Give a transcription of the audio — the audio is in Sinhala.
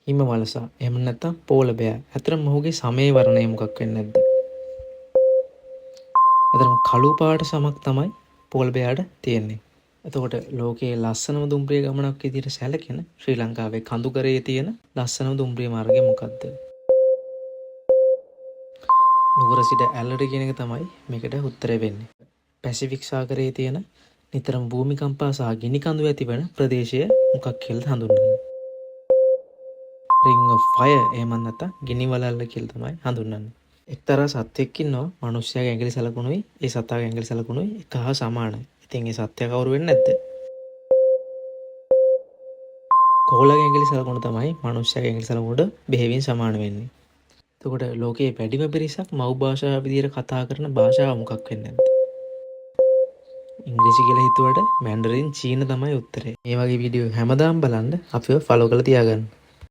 හිම වලසා. එහෙම නැත්නම් පෝලර් බෙයා. ඇත්තටම මොහුගේ සමේ වර්ණය මොකක් වෙන්නේ නැද්ද? ඇත්තටම කළු පාට සමක් තමයි පෝලර් බෙයාට තියෙන්නේ. එතකොට ලෝකයේ ලස්සනම දුම්රිය ගමනක් විදිහට සැලකෙන ශ්‍රී ලංකාවේ කඳුකරයේ තියෙන ලස්සනම දුම්රිය මාර්ගය මොකක්ද? නුවර සිට ඇල්ලට කියන එක තමයි මේකට උත්තරේ වෙන්නේ. පැසිෆික් සාගරයේ තියෙන නිතරම භූමිකම්පා සහ ගිනි කඳු ඇතිවන ප්‍රදේශය මොකක් කියලාද හඳුන්වන්නේ? රින්ග් ඔෆ් ෆයර් එහෙම නැත්නම් ගිනි වලල්ල කියලා තමයි හඳුන්වන්නේ. එක්තරා සත්වෙක් ඉන්නවා මනුස්සයාගේ ඇඟිලි සලකුණුයි ඒ සතාගේ ඇඟිලි සලකුණුයි එක හා සමානයි. ඉතින් ඒ සත්වයා කවුරු වෙන්නේ නැද්ද? කොහොල්ලගේ ඇඟිලි සලකුණ තමයි මනුස්සයාගේ ඇඟිලි සලකුණට බෙහෙවින් සමාන වෙන්නේ. එතකොට ලෝකයේ වැඩිම පිරිසක් මව් භාෂාව විදිහට කතා කරන භාෂාව මොකක් වෙන්නේ නැද්ද? ඉංග්‍රීසි කියලා හිතුවට මැන්ඩරින් චීන තමයි උත්තරේ. මේ වගේ වීඩියෝ හැමදාම බලන්න අපිව ෆලෝ කරලා තියාගන්න.